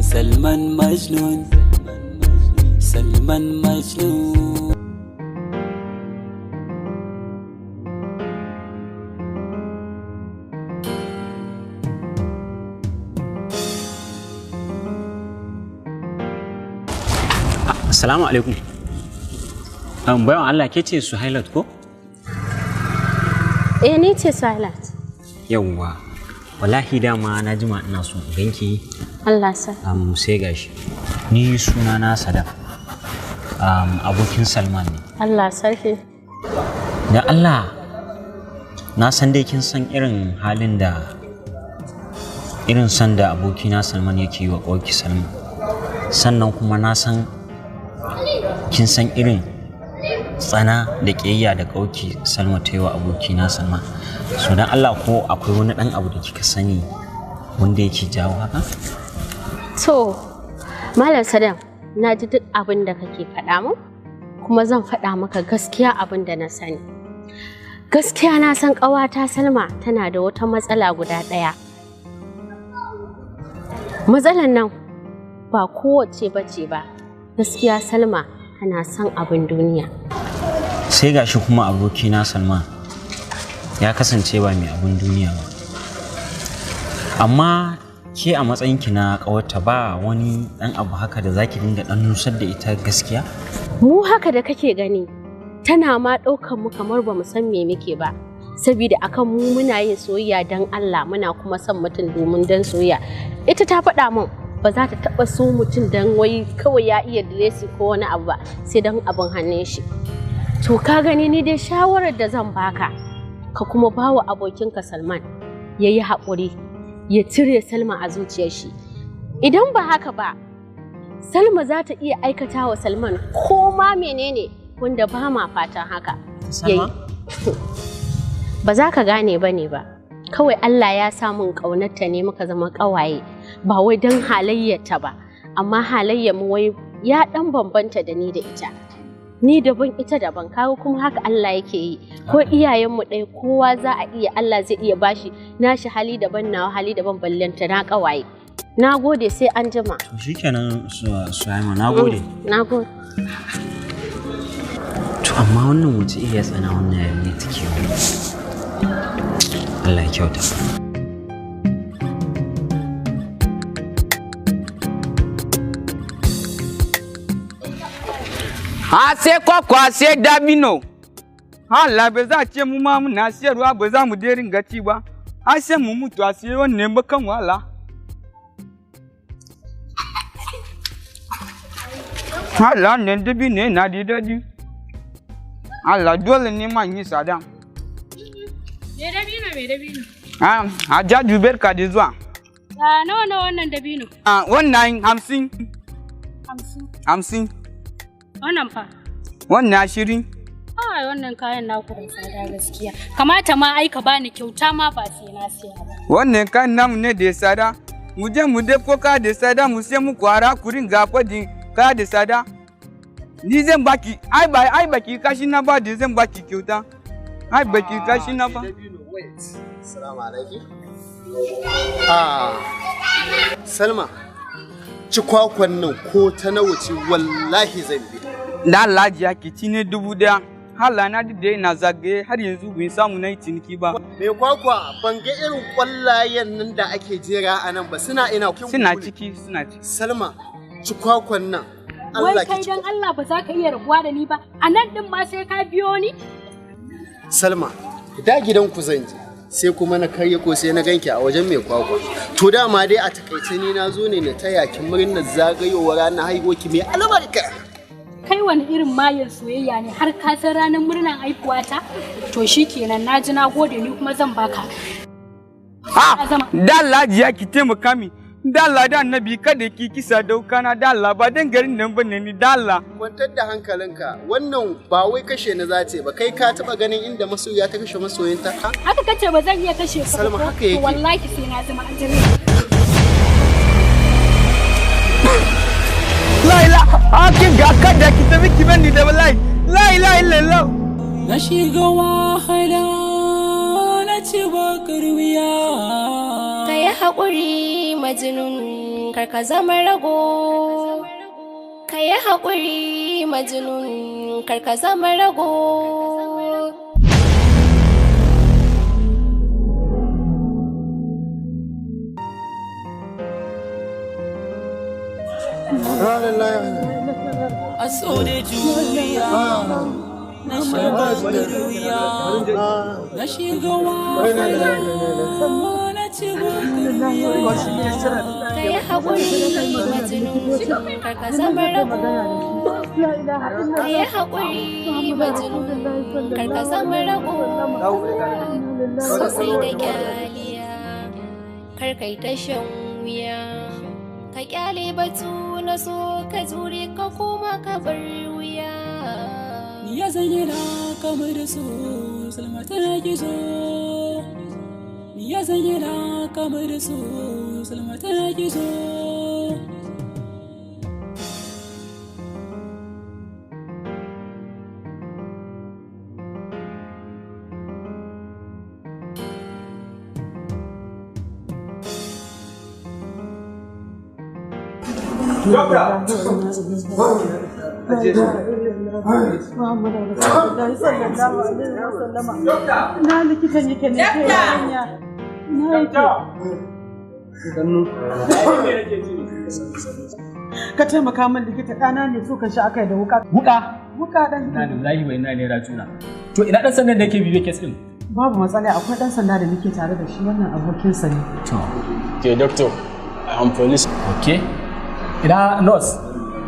Salman Majnun, Salman Majnun. Assalamu alaikum. Bayan Allah, ke ce Suhailat ko? Eh, ni ce Suhailat. Yawwa. Wallahi dama na jima ina so in ganki. Allah sa. Sai gashi. Ni suna na Sadaf. Abokin Salman ne. Allah sarki. Da Allah, na san dai kin san irin halin da irin san da abokina Salman yake yi wa ƙawarki Salma. Sannan kuma na san kin san irin tsana da ƙiyayya da ƙauki Salma ta yi wa abokina Salma. So don Allah, ko akwai wani ɗan abu da kika sani wanda yake jawo haka? To, Malam Sadam, na ji duk abin da kake faɗa min, kuma zan faɗa maka gaskiya abin da na sani. Gaskiya na san ƙawata Salma tana da wata matsala guda ɗaya. Matsalar nan ba kowace bace ba, gaskiya Salma tana son abin duniya. Sai gashi kuma abokina Salma ya kasance ba mai abin duniya ba. Amma ke a matsayinki na ƙawarta, ba wani ɗan abu haka da zaki dinga ɗan nusar da ita gaskiya? Mu haka da kake gani, tana ma ɗaukan mu kamar ba mu san me muke ba. Saboda akan mu muna yin soyayya don Allah, muna kuma son mutum domin don soyayya. Ita ta faɗa min ba za ta taɓa so mutum don wai kawai ya iya diresi ko wani abu ba, sai don abin hannun shi. To ka gani, ni dai shawarar da zan baka, ka kuma bawa abokinka Salman ya yi haƙuri ya cire Salma a zuciyar shi. Idan ba haka ba, Salma za ta iya aikata wa Salman ko ma menene wanda ba ma fatan haka. Salma? Ba za ka gane ba ne ba. Kawai Allah ya sa mun ƙaunarta ne muka zama ƙawaye, ba wai don halayyarta ba, amma halayyar mu wai ya ɗan bambanta da ni da ita. Ni daban, ita daban, kaga kuma haka Allah yake yi. Ko iyayenmu ɗaya, kowa za a iya, Allah zai iya bashi nashi hali daban, nawa hali daban, ballanta na ƙawaye. Na gode, sai an jima. To shikenan, Suhaima, na gode. Na gode. To amma wannan wace iya tsana wannan yarinya take yi? Allah ya kyauta. A sai kwakwa, sai dabino. Allah, ba za ce mu ma muna siyarwa ba, za mu dai ringa ci ba. A sai mu mutu a sai wannan bakan wahala. Allah, ne dabino yana da daɗi. Allah, dole ne ma yi tsada. Me dabino, me dabino. Ah, Hajjaju, barka da zuwa. Ah, nawa nawa wannan dabino? Ah, wannan 50. 50. 50. Wannan fa? Wannan 20. Ai wannan kayan naku da tsada gaskiya. Kamata ma ai ka bani kyauta ma, ba sai na siya ba. Wannan kan namu ne da tsada. Mu je mu dai ka da tsada, mu sai mu kwara ku ringa faɗin kaya da tsada. Ni zan baki, ai baki kashi na ba da zan baki kyauta. Ai baki kashi na ba. Wait. Assalamu alaikum. Ah, Salma, ci kwakwan nan ko ta nawa ce, wallahi zan bi. Da Allah jiya ki ci ne 1000. Hala na da ina zagaye, har yanzu bai samu na yi ciniki ba. Me kwakwa, ban ga irin kwallayen nan da ake jera a nan ba, suna ina? Suna ciki, suna ciki. Salma, ci kwakwan nan. Wai Allah kai ki ci. dan Allah ba za ka iya rabuwa da ni ba. A nan din ma sai ka biyo ni? Salma, da gidan ku zan je. Sai kuma na karya ko sai na ganki a wajen mai kwakwa. To dama dai a takaice ni na zo ne na taya ki murnar zagayowar ranar haihuwarki mai albarka. Kai wani irin mayin soyayya ne, har ka san ranar murnar haihuwata? To shikenan, na ji, na gode, ni kuma zan baka. Ah, da Allah jiya ki taimaka min. Da Allah da Annabi, kada ki kisa dauka na, da Allah, ba dan garin nan bane ni, da Allah. Kwantar da hankalinka, wannan ba wai kashe ni zace ba, kai ka taba ganin inda masoyiya ta kashe masoyinta? Haka kace ba zan iya kashe ka ba Salma, ko? haka yake. To wallahi sai na zama ajali. La ilaha, kin ga kada ki tafi ki bani da wallahi. La ilaha illallah. Na shiga wahala, na ci bakar wuya. Ka yi haƙuri, Majnun. Kar ka zama rago. Ka yi haƙuri, Majnun, kar ka zama rago. A so da juriya na shiga wuya, na shiga wahala, na ci wuya. Ka yi haƙuri, Majnun, kar ka zama rago. Ka yi haƙuri, Majnun, kar ka zama rago. Sosai da kyaliya, kar kai ta shan wuya. Ka kyale batu na so, ka jure, ka koma ka bar wuya. Ya sanya na kamar su Salma tana ki so. Ya sanya na kamar su Salma tana ki so. Na likitan yake ne ke yarinya. Na yake. Ka taimaka min likita, ɗana ne so ka shi aka yi da wuka. Wuka? Wuka ɗan. Inna lillahi wa inna ilaihi raji'un. To ina dan sandan da yake bibiye kes din? Babu matsala, akwai ɗan sanda da muke tare da shi, wannan abokinsa ne. To. Okay, doctor, I am police. Okay. Ina nurse?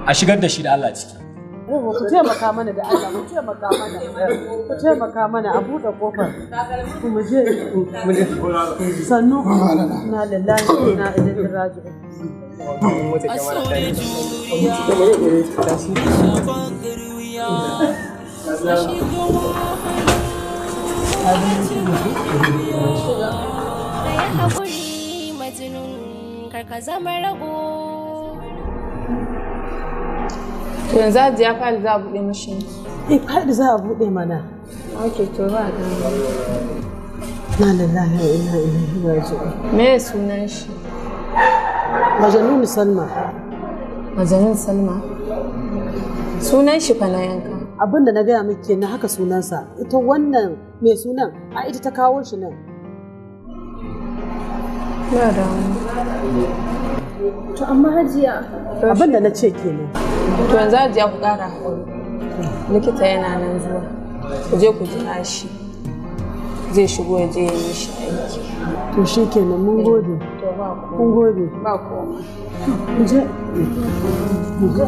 A shigar da shi da Allah ciki. Yawwa, ku taimaka mana da Allah, ku taimaka mana. Ku taimaka mana a buɗe kofar. Ku mu je. Mu je. Sannu. Na lillahi wa inna ilaihi raji'un. A so da juriya na shiga wuya, na shiga wahala, na ci wuya. Ka yi haƙuri, Majnun, kar ka zama rago. To yanzu Hajiya fayil za a buɗe mashi ne. Eh, fayil za a buɗe mana. Ok, to ba da. Na lillahi wa inna ilaihi raji'un. Me ya sunan shi? Majanun Salma. Majanun Salma? Sunan shi fa na yanka. Abin da na gaya miki kenan, haka sunansa. Ita wannan mai sunan, a ita ta kawo shi nan. Ba damuwa. To amma Hajiya. Abin da na ce kenan. To yanzu Hajiya ku ƙara haƙuri. Likita yana nan zuwa. Ku je ku jira shi. Zai shigo ya je ya yi shi aiki. To shi kenan, mun gode. To ba komai. Mun gode. Ba komai. Mu je. Mu je.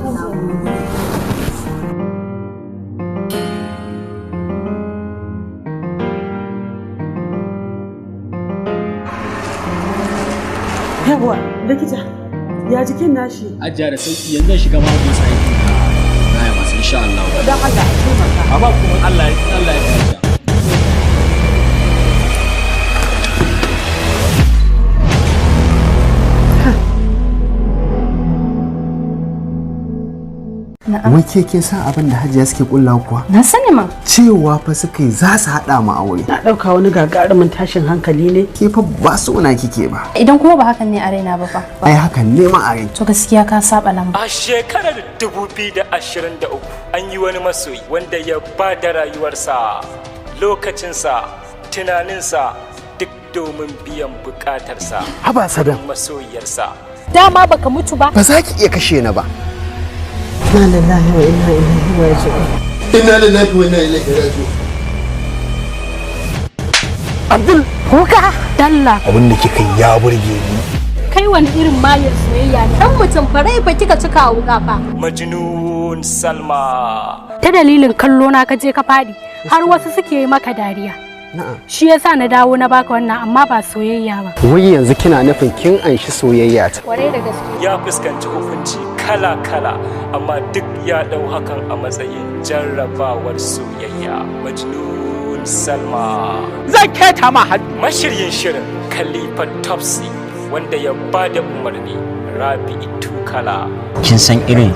Yawwa, likita, ya jikin nashi? Hajiya da sauki, yanzu zan shiga ma masa aiki na na ya masa insha Allah. Don Allah a taimaka. Amma kuma Allah ya yarda. Wai ke kin san abin da Hajiya suke kulla kuwa? Na sani ma. Cewa fa suka yi za su haɗa mu aure. Na ɗauka wani gagarumin tashin hankali ne. Ke fa ba sona kike ba. Idan kuma ba hakan ne a raina ba fa. Ai hakan ne ma a rai. To gaskiya ka saba lamba. A shekarar 2023 an yi wani masoyi wanda ya ba da rayuwarsa, lokacinsa, tunaninsa duk domin biyan bukatarsa. Haba Sadam. Masoyiyarsa. Dama baka mutu ba. Ba za ki iya kashe ni ba. Na lillahi wa inna ilaihi raji'un. Inna lillahi wa inna ilaihi raji'un. Abdul kuka dalla. Abin da kika yi ya burge ni. Kai wani irin mayan soyayya ne? Dan mutum farai fa kika cika wuka fa. Majnun Salma. Ta dalilin kallo na ka je ka fadi har wasu suke yi maka dariya. Na'am. Shi yasa na dawo na baka wannan, amma ba soyayya ba. Wai yanzu kina nufin kin anshi soyayya ta. Kwarai da gaske. Ya fuskanci hukunci kala-kala, amma duk ya ɗau hakan a matsayin jarrabawar soyayya. Majnun Salma. Zan keta ma hannu. Mashiryin shirin Khalifa Topsy, wanda ya ba da umarni Rabi'u Tukala. Kin san irin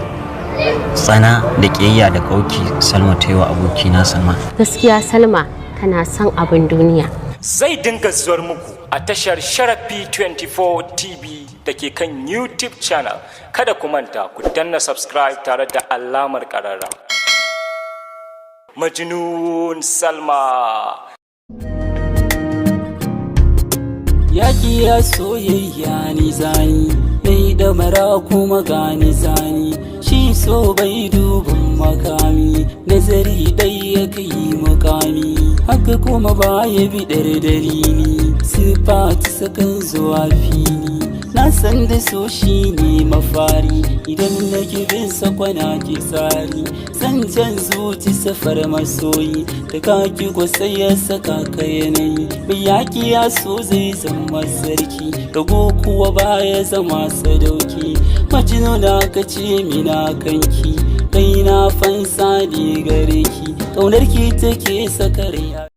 tsana da ƙiyayya da kauki Salma ta yi wa abokina Salma. Gaskiya Salma tana son abin duniya. Zai dinga zuwar muku a A tashar Sharafi 24 TV da ke kan YouTube channel. Kada ku manta ku danna subscribe tare da alamar ƙararrawa. Majnun Salma. Yaki ya soyayya ni zani, mai damara kuma gani zani. Shi so bai dubin makami, nazari dai ya kai mukami. Haka kuma baya biɗar dalili, sifa ta sakan zuwa fili. Na san da so shi ne mafari, idan na bin sakwana ke tsari. Zancen zuci safar masoyi, da kaki ko sai ya saka ka yanayi. Mai yaki ya so zai zama sarki, rago kuwa baya zama sadauki. Majnuna ka ce mina kanki, kai na fansa ne gare ki, ƙaunarki take saka rai.